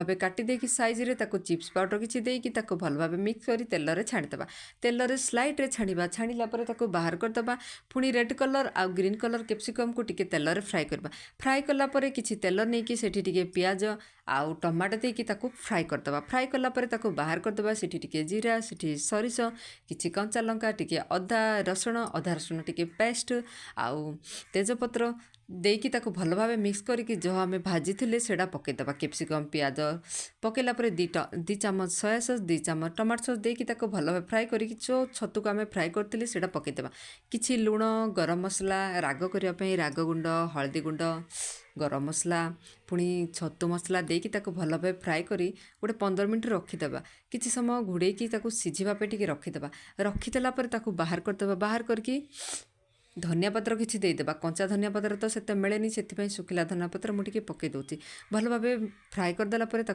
ଭାବେ କାଟି ଦେଇକି ସାଇଜ୍ରେ ତାକୁ ଚିପ୍ସ ପାଉଡ଼ର କିଛି ଦେଇକି ତାକୁ ଭଲ ଭାବେ ମିକ୍ସ କରି ତେଲରେ ଛାଣିଦେବା। ତେଲରେ ସ୍ଲାଇଟ୍ରେ ଛାଣିବା। ଛାଣିଲା ପରେ ତାକୁ ବାହାର କରିଦେବା। ପୁଣି ରେଡ଼୍ କଲର୍ ଆଉ ଗ୍ରୀନ୍ କଲର୍ କ୍ୟାପ୍ସିକମ୍କୁ ଟିକେ ତେଲରେ ଫ୍ରାଏ କରିବା। ଫ୍ରାଏ କଲା ପରେ କିଛି ତେଲ ନେଇକି ସେଠି ଟିକେ ପିଆଜ ଆଉ ଟମାଟୋ ଦେଇକି ତାକୁ ଫ୍ରାଏ କରିଦେବା। ଫ୍ରାଏ କଲା ପରେ ତାକୁ ବାହାର କରିଦେବା। ସେଠି ଟିକେ ଜିରା, ସେଠି ସୋରିଷ, କିଛି କଞ୍ଚା ଲଙ୍କା, ଟିକେ ଅଦା ରସୁଣ, ଅଦା ରସୁଣ ଟିକେ ପେଷ୍ଟ ଆଉ ତେଜପତ୍ର ଦେଇକି ତାକୁ ଭଲ ଭାବେ ମିକ୍ସ କରିକି ଯାହା ଆମେ ଭାଜିଥିଲେ ସେଇଟା ପକାଇଦେବା। କ୍ୟାପ୍ସିକମ୍, ପିଆଜ ପକାଇଲା ପରେ 2 ଚାମଚ ସୋୟା ସସ୍, 2 ଚାମଚ ଟମାଟୋ ସସ୍ ଦେଇକି ତାକୁ ଭଲ ଭାବେ ଫ୍ରାଏ କରିକି ଯେଉଁ ଛତୁକୁ ଆମେ ଫ୍ରାଏ କରିଥିଲେ, ସେଇଟା ପକାଇଦେବା। କିଛି ଲୁଣ, ଗରମ ମସଲା, ରାଗ କରିବା ପାଇଁ ରାଗ ଗୁଣ୍ଡ, ହଳଦୀ ଗୁଣ୍ଡ, ଗରମ ମସଲା, ପୁଣି ଛତୁ ମସଲା ଦେଇକି ତାକୁ ଭଲ ଭାବେ ଫ୍ରାଏ କରି ଗୋଟେ 15 ମିନିଟ୍ ରଖିଦେବା। କିଛି ସମୟ ଘୋଡ଼େଇକି ତାକୁ ସିଝିବା ପାଇଁ ଟିକେ ରଖିଦେବା। ରଖିଦେଲା ପରେ ତାକୁ ବାହାର କରିଦେବା। ବାହାର କରିକି ଧନିଆ ପତ୍ର କିଛି ଦେଇଦେବା। କଞ୍ଚା ଧନିଆ ପତ୍ର ତ ସେତେ ମିଳେନି, ସେଥିପାଇଁ ଶୁଖିଲା ଧନିଆ ପତ୍ର ମୁଁ ଟିକେ ପକାଇ ଦେଉଛି। ଭଲ ଭାବେ ଫ୍ରାଏ କରିଦେଲା ପରେ ତାକୁ